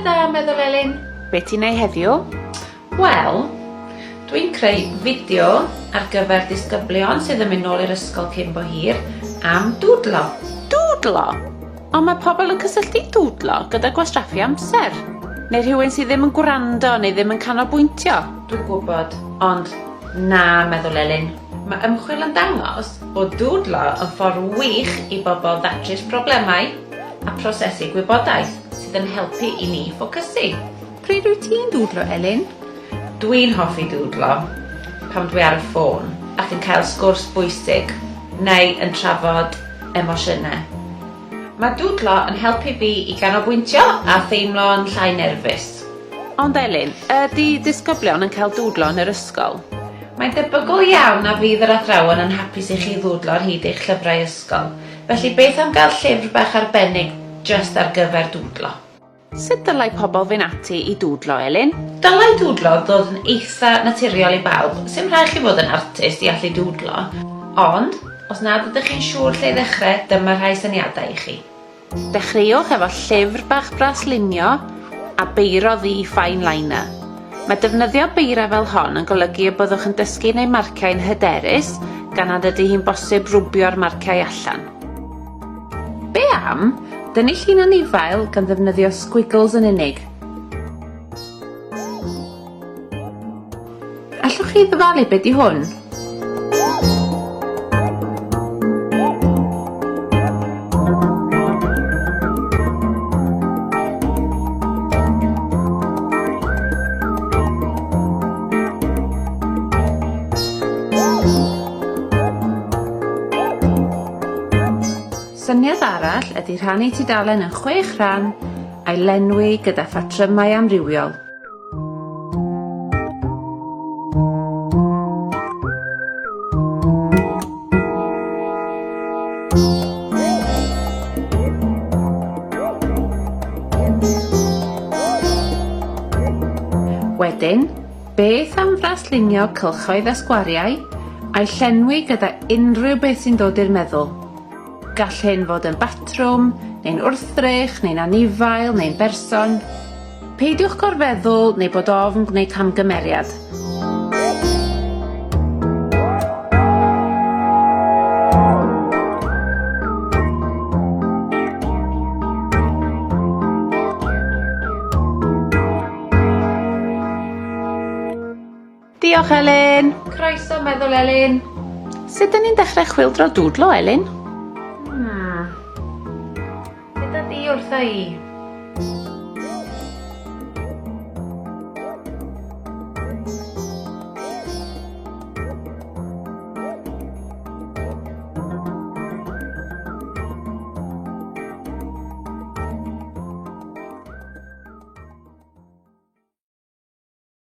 Bore da, meddwl Elin. Be ti'n ei heddiw? Wel, dwi'n creu fideo ar gyfer disgyblion sydd yn mynd nôl i'r ysgol cyn bo hir am dwdlo. Dwdlo? Ond mae pobl yn cysylltu dwdlo gyda gwastraffu amser. Neu rhywun sydd ddim yn gwrando neu ddim yn canolbwyntio. Dwi'n gwybod, ond na, meddwl Elin. Mae ymchwil yn dangos bod dwdlo yn ffordd wych i bobl ddatrys problemau a prosesu gwybodaeth sydd yn helpu i ni ffocysu. Pryd wyt ti'n dwdlo, Elin? Dwi'n hoffi dwdlo pan dwi ar y ffôn ac yn cael sgwrs bwysig neu yn trafod emosiynau. Mae dwdlo yn helpu fi i ganolbwyntio a theimlo'n llai nerfus. Ond Elin, ydy disgyblion yn cael dwdlo yn yr ysgol? Mae'n debygol iawn na fydd yr athrawon yn hapus i chi ddwdlo ar hyd eich llyfrau ysgol, felly beth am gael llyfr bach arbennig jyst ar gyfer dwdlo? Sut dylai pobl fynd ati i dwdlo, Elin? Dylai dwdlo ddod yn eitha naturiol i bawb, sim rhaid chi fod yn artist i allu dwdlo. Ond, os nad ydych chi'n siŵr lle i ddechrau, dyma rhai syniadau i chi. Dechreuwch efo llyfr bach braslunio a beiro ddu fine liner. Mae defnyddio beirau fel hon yn golygu y byddwch yn dysgu gwneud marciau'n hyderus gan nad ydy hi'n bosib rwbio'r marciau allan. Be am dynnu llun anifail gan ddefnyddio squiggles yn unig? Allwch chi ddyfalu be di hwn? Syniad arall ydy rhannu tudalen yn chwech rhan a'i lenwi gyda phatrymau amrywiol. Wedyn, beth am fraslunio cylchoedd a sgwariau, a'i llenwi gyda unrhyw beth sy'n dod i'r meddwl? Gall hyn fod yn batrwm, neu'n wrthrych, neu'n anifail, neu'n berson. Peidiwch gorfeddwl neu bod ofn gwneud camgymeriad. Diolch Elin! Croeso meddwl Elin! Sut 'dyn ni'n dechrau chwyldro dwdlo Elin? Hmm. Gyda di wrtha i.